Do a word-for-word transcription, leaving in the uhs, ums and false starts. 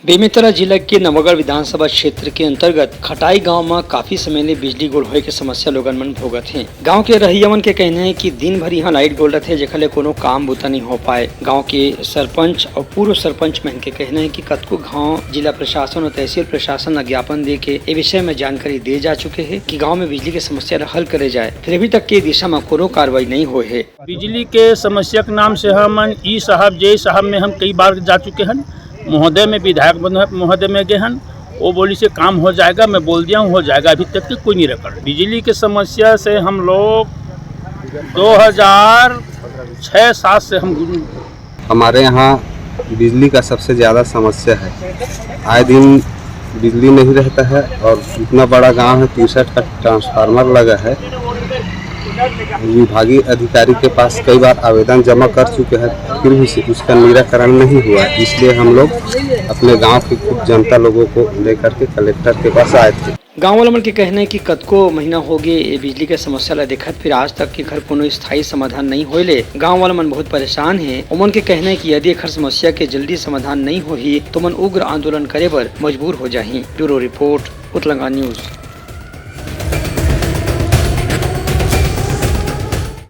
बेमेतरा जिला के नवागढ़ विधानसभा क्षेत्र के अंतर्गत खटाई गांव म काफी समय ले बिजली गोल होए के समस्या लोगन मन भोगत हें। गांव के रहइया मन के कहना हे कि दिन भर इहां लाइट गोल रथे, जेखर ले कोनो काम बूता नइ हो पाए। गांव के सरपंच अउ पूर्व सरपंच मन के कहना हे कि कतको घांव जिला प्रशासन अउ तहसील प्रशासन ल ज्ञापन दे के ए विषय म जानकारी दे जा चुके हे कि गांव म बिजली के समस्या ल हल करे जाए, फिर अभी तक के दिशा म कोनो कार्रवाई नइ होए हे। बिजली के समस्या के नाम से हमन ई साहब, जे साहब में हम कई बार जा चुके हन, महोदय में, विधायक महोदय में गए हन, वो बोली से काम हो जाएगा, मैं बोल दिया हूँ हो जाएगा, अभी तक के कोई नहीं रिकॉर्ड। बिजली के समस्या से हम लोग दो हज़ार छः सात से हम हमारे यहाँ बिजली का सबसे ज़्यादा समस्या है। आए दिन बिजली नहीं रहता है और इतना बड़ा गांव है, तिरसठ का ट्रांसफार्मर लगा है। विभागीय अधिकारी के पास कई बार आवेदन जमा कर चुके हैं, फिर भी से उसका निराकरण नहीं हुआ, इसलिए हम लोग अपने गांव के कुछ जनता लोगों को लेकर के कलेक्टर के पास आए थे। गांव वाला मन के कहना हे कि कतको महीना हो गे ए बिजली के समस्या ल देखत, फिर आज तक एखर कोनो स्थायी समाधान नइ होए ले गांव वाला मन बहुत परेशान हे। ओमन के कहना हे कि यदि एखर समस्या के जल्दी समाधान नइ होही, तो मन उग्र आंदोलन करे बर मजबूर हो जाही। Bureau report, Utlanga news.